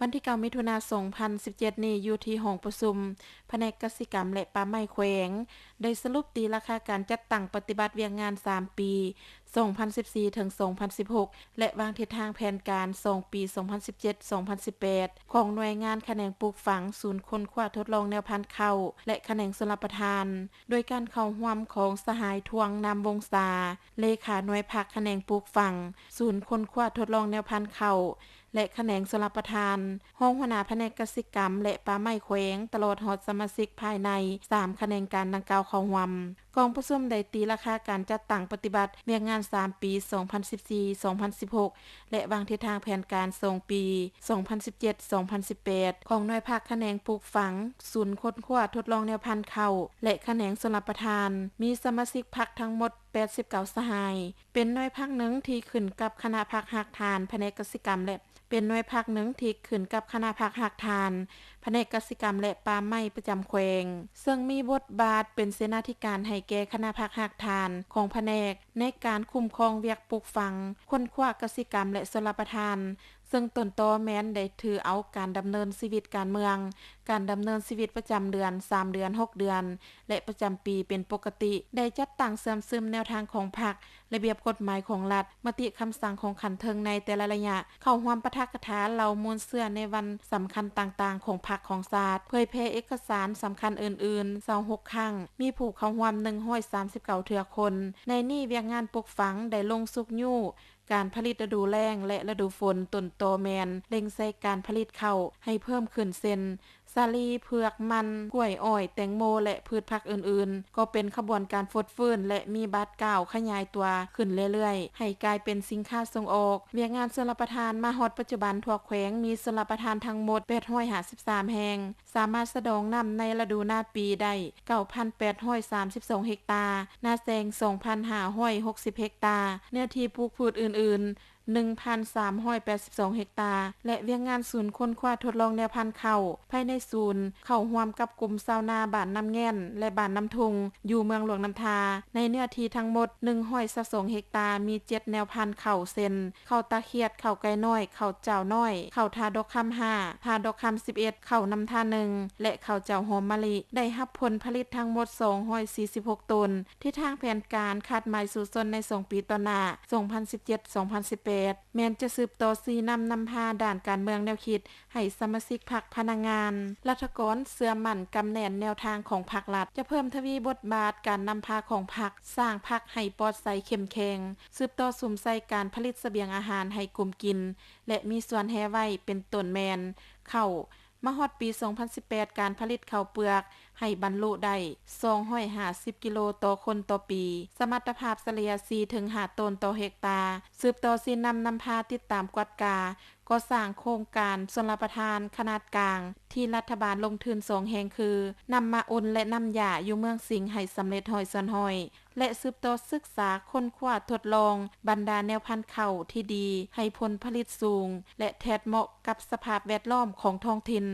ວັນທີເກົ້າ ມິຖຸນາ ສອງພັນສິບເຈັດນີ້ ຢູ່ທີ່ຫ້ອງປະຊຸມພະແນກກະສິກຳ ແລະ ປ່າໄມ້ແຂວງ ໄດ້ສະຫຼຸບຕີລາຄາການຈັດຕັ້ງປະຕິບັດວຽກງານສາມປີ ສອງພັນສິບສີ່ ເຖິງ ສອງພັນສິບຫົກ ແລະ ວາງທິດທາງແຜນການສອງປີ ສອງພັນສິບເຈັດ ສອງພັນສິບແປດ ຂອງໜ່ວຍງານຂະແໜງປູກຝັງ, ສູນຄົ້ນຄວ້າທົດລອງແນວພັນເຂົ້າ ແລະ ຂະແໜງຊົນລະປະທານ, ໂດຍການເຂົ້າຮ່ວມຂອງສະຫາຍ ທວງ ນາມວົງສາ ເລຂາໜ່ວຍພັກຂະແໜງປູກຝັງ, ສູນຄົ້ນຄວ້າທົດລອງແນວພັນເຂົ້າ ແລະ ຂະແໜງຊົນລະປະທານ, ຮອງຫົວໜ້າພະແນກກະສິກຳ ແລະ ປ່າໄມ້ແຂວງ, ຕະຫຼອດຮອດສະມາຊິກພາຍໃນສາມຂະແໜງການດັ່ງກ່າວເຂົ້າຮ່ວມ. ກອງປະຊຸມໄດ້ຕີລາຄາການຈັດຕັ້ງປະຕິບັດວຽກງານສາມປີ ສອງພັນສິບສີ່ ສອງພັນສິບຫົກ ແລະ ວາງທິດທາງແຜນການສອງປີ ສອງພັນສິບເຈັດ ສອງພັນສິບແປດ ຂອງໜ່ວຍພັກຂະແໜງປູກຝັງ, ສູນຄົ້ນຄວ້າທົດລອງແນວພັນເຂົ້າ ແລະ ຂະແໜງຊົນລະປະທານ, ມີສະມາຊິກພັກທັງໝົດ ແປດສິບເກົ້າສະຫາຍ, ເປັນໜ່ວຍພັກໜຶ່ງທີ່ຂຶ້ນກັບຄະນະພັກຮາກຖານພະແນກກະສິກຳ ແລະ ເປັນໜ່ວຍພັກໜຶ່ງທີ່ຂຶ້ນກັບຄະນະພັກຮາກຖານພະແນກກະສິກຳ ແລະ ປ່າໄມ້ປະຈຳແຂວງ, ເຊິ່ງມີບົດບາດເປັນເສນາທິການໃຫ້ແກ່ຄະນະພັກຮາກຖານຂອງພະແນກ ໃນການຄຸ້ມຄອງວຽກປູກຝັງ, ຄົ້ນຄວ້າກະສິກຳ ແລະ ຊົນລະປະທານ, ເຊິ່ງຕົ້ນຕໍແມ່ນໄດ້ຖືເອົາການດຳເນີນຊີວິດການເມືອງ, ການດຳເນີນຊີວິດປະຈຳເດືອນ, ສາມເດືອນ, ຫົກເດືອນ ແລະ ປະຈຳປີເປັນປົກກະຕິ, ໄດ້ຈັດຕັ້ງເຊື່ອມຊຶມແນວທາງຂອງພັກ, ລະບຽບກົດໝາຍຂອງລັດ, ມະຕິຄຳສັ່ງຂອງຂັ້ນເທິງໃນແຕ່ລະໄລຍະ, ເຂົ້າຮ່ວມປາຖະກະຖາເຫຼົ່າມູນເຊື້ອໃນວັນສຳຄັນຕ່າງໆຂອງພັກຂອງຊາດ, ເຜີຍແຜ່ເອກະສານສຳຄັນອື່ນໆ ຊາວຫົກຄັ້ງ, ມີຜູ້ເຂົ້າຮ່ວມ ໜຶ່ງຮ້ອຍສາມສິບເກົ້າເທື່ອຄົນ. ໃນນີ້ວຽກງານປູກຝັງໄດ້ລົງຊຸກຍູ້ ການຜະລິດລະດູແລ້ງ ແລະ ລະດູຝົນ, ຕົ້ນຕໍແມ່ນເລັ່ງໃສ່ການຜະລິດເຂົ້າໃຫ້ເພີ່ມຂຶ້ນ ເຊັ່ນ ສາລີ, ເຜືອກ, ມັນ, ກ້ວຍ, ອ້ອຍ, ແຕງໂມ ແລະ ພືດຜັກອື່ນໆ ກໍເປັນຂະບວນການຟົດຟື້ນ ແລະ ມີບາດກ້າວຂະຫຍາຍຕົວຂຶ້ນເລື້ອຍໆ ໃຫ້ກາຍເປັນສິນຄ້າສົ່ງອອກ. ວຽກງານຊົນລະປະທານ ມາຮອດປັດຈຸບັນ ທົ່ວແຂວງມີຊົນລະປະທານທັງໝົດ ແປດຮ້ອຍຫ້າສິບສາມແຫ່ງ, ສາມາດສະດອງນ້ຳໃນລະດູນາປີໄດ້ ເກົ້າພັນແປດຮ້ອຍສາມສິບສອງເຮັກຕາ, ນາແຊງ ສອງພັນຫ້າຮ້ອຍຫົກສິບເຮັກຕາ, ເນື້ອທີ່ປູກພືດອື່ນໆ ໜຶ່ງພັນສາມຮ້ອຍແປດສິບສອງເຮັກຕາ ແລະ ວຽກງານສູນຄົ້ນຄວ້າທົດລອງແນວພັນເຂົ້າ ພາຍໃນສູນເຂົ້າຮ່ວມກັບກຸ່ມຊາວນາບ້ານນ້ຳແງ່ນ ແລະ ບ້ານນ້ຳທຸ່ງ ຢູ່ເມືອງຫຼວງນ້ຳທາ ໃນເນື້ອທີ່ທັງໝົດ ໜຶ່ງຮ້ອຍຊາວສອງເຮັກຕາ, ມີເຈັດແນວພັນເຂົ້າ ເຊັ່ນ ເຂົ້າຕາຂຽດ, ເຂົ້າໄກ່ນ້ອຍ, ເຂົ້າຈ້າວນ້ອຍ, ເຂົ້າທ່າດອກຄຳຫ້າ, ທ່າດອກຄຳສິບເອັດ, ເຂົ້ານ້ຳທ່າໜຶ່ງ ແລະ ເຂົ້າຈ້າວຫອມມະລິ ໄດ້ຮັບຜົນຜະລິດທັງໝົດ ສອງຮ້ອຍສີ່ສິບຫົກໂຕນ. ທິດທາງແຜນການຄາດໝາຍສູ້ຊົນໃນສອງປີຕໍ່ໜ້າ ສອງພັນສິບເຈັດ ສອງພັນສິບແປດ ແມ່ນຈະສືບຕໍ່ຊີ້ນຳນຳພາດ້ານການເມືອງແນວຄິດ ໃຫ້ສະມາຊິກພັກ, ພະນັກງານ, ລັດຖະກອນເຊື່ອໝັ້ນກຳແໜ້ນແນວທາງຂອງພັກລັດ, ຈະເພີ່ມທະວີບົດບາດການນຳພາຂອງພັກ, ສ້າງພັກໃຫ້ປອດໃສເຂັ້ມແຂງ, ສືບຕໍ່ສຸມໃສ່ການຜະລິດສະບຽງອາຫານໃຫ້ກຸ່ມກິນ ແລະ ມີສ່ວນແຮ່ໄວ້ ເປັນຕົ້ນແມ່ນເຂົ້າ. ມາຮອດປີສອງພັນສິບແປດ ການຜະລິດເຂົ້າເປືອກໃຫ້ບັນລຸໄດ້ສອງຮ້ອຍຫ້າສິບກິໂລຕໍ່ຄົນຕໍ່ປີ, ສະມັດຕະພາບສະເລ່ຍສີ່ເຖິງຫ້າໂຕນຕໍ່ເຮັກຕາ. ສືບຕໍ່ຊີ້ນຳນຳພາ, ຕິດຕາມກວດກາ, ກໍ່ສ້າງໂຄງການຊົນລະປະທານຂະໜາດກາງ ທີ່ລັດຖະບານລົງທຶນສອງແຫ່ງຄື ນ້ຳໝາກອຸ່ນ ແລະ ນ້ຳຢາ ຢູ່ເມືອງສິງ ໃຫ້ສຳເລັດຮ້ອຍສ່ວນຮ້ອຍ ແລະ ສືບຕໍ່ສຶກສາຄົ້ນຄວ້າທົດລອງບັນດາແນວພັນເຂົ້າທີ່ດີ ໃຫ້ຜົນຜະລິດສູງ ແລະ ແທດເໝາະກັບສະພາບແວດລ້ອມຂອງທ້ອງຖິ່ນ.